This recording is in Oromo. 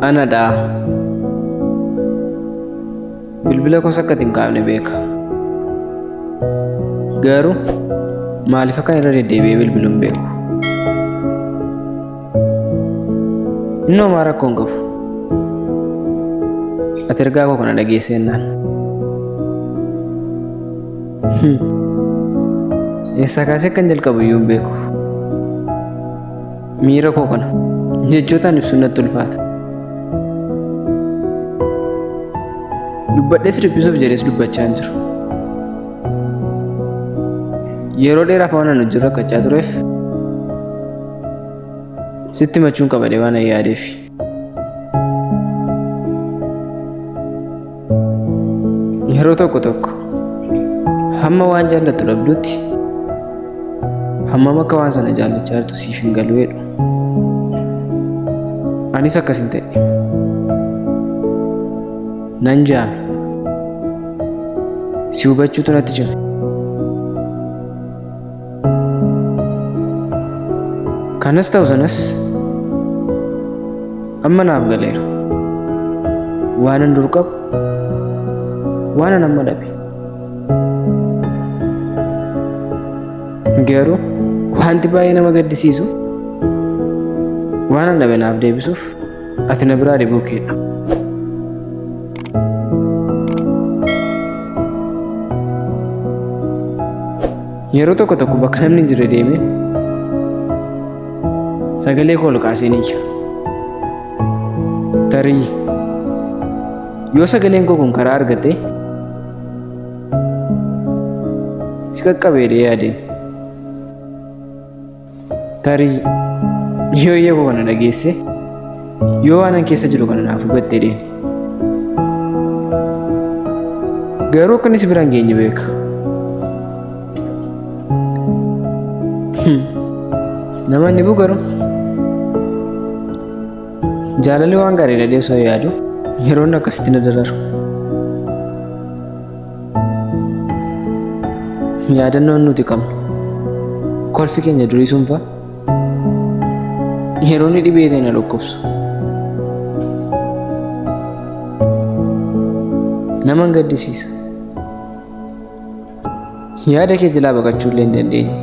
Anadha. Bilbila koos akka hin kaafne beeka. Garuu maaliif akkan irra deddeebi'ee bilbilu hin beeku. Inni homaa rakkoo hin qabu. Ati ergaa koo kana dhageessee jennaan. Eessaa kaasee akkan jalqabu iyyuu hin beeku. Miira koo kana jechootaan ibsuun natti ulfaata. Dubbadhees dhiphisuuf jedhees dubbachaa hin jiru. Yeroo dheeraaf waan ani hojii rakkachaa tureef sitti himachuun qabadhe waan ani yaadeef. Yeroo tokko tokko hamma waan jaallattu dhabdutti hammam akka waan sana jaallachaa jirtu siif hin galu jedhu. Anis akkas hin ta'e. Nan jaame. Si hubachuutu natti cime. Kanas ta'u sanas amma naaf galeera. Waanan dur qabu, waanan amma dhabe. Garuu wanti baay'ee nama gaddisiisu waanan dhabe naaf deebisuuf ati na biraa dhibuu keedha. Yeroo tokko tokko bakka namni hin jirre deemeen sagalee koo ol kaaseen iyya. Tarii yoo sagaleen koo kun karaa argate si qaqqabe jedhee yaadeen. Tarii yoo iyya koo kana dhageesse yoo waan an keessa jiru kana naaf hubatte jedheen. Garuu akka inni si bira hin geenye beeka. Nama inni dhibu garuu jaalalli waan gaarii dhadhee osoo yaadu yeroo inni akkasitti na dararu. Yaadannoon nuti qabnu kolfi keenya durii sun fa'a yeroo inni dhibee ta'e na dhukkubsu. Nama hin gaddisiisa. Yaada kee jalaa baqachuu illee hin dandeenye.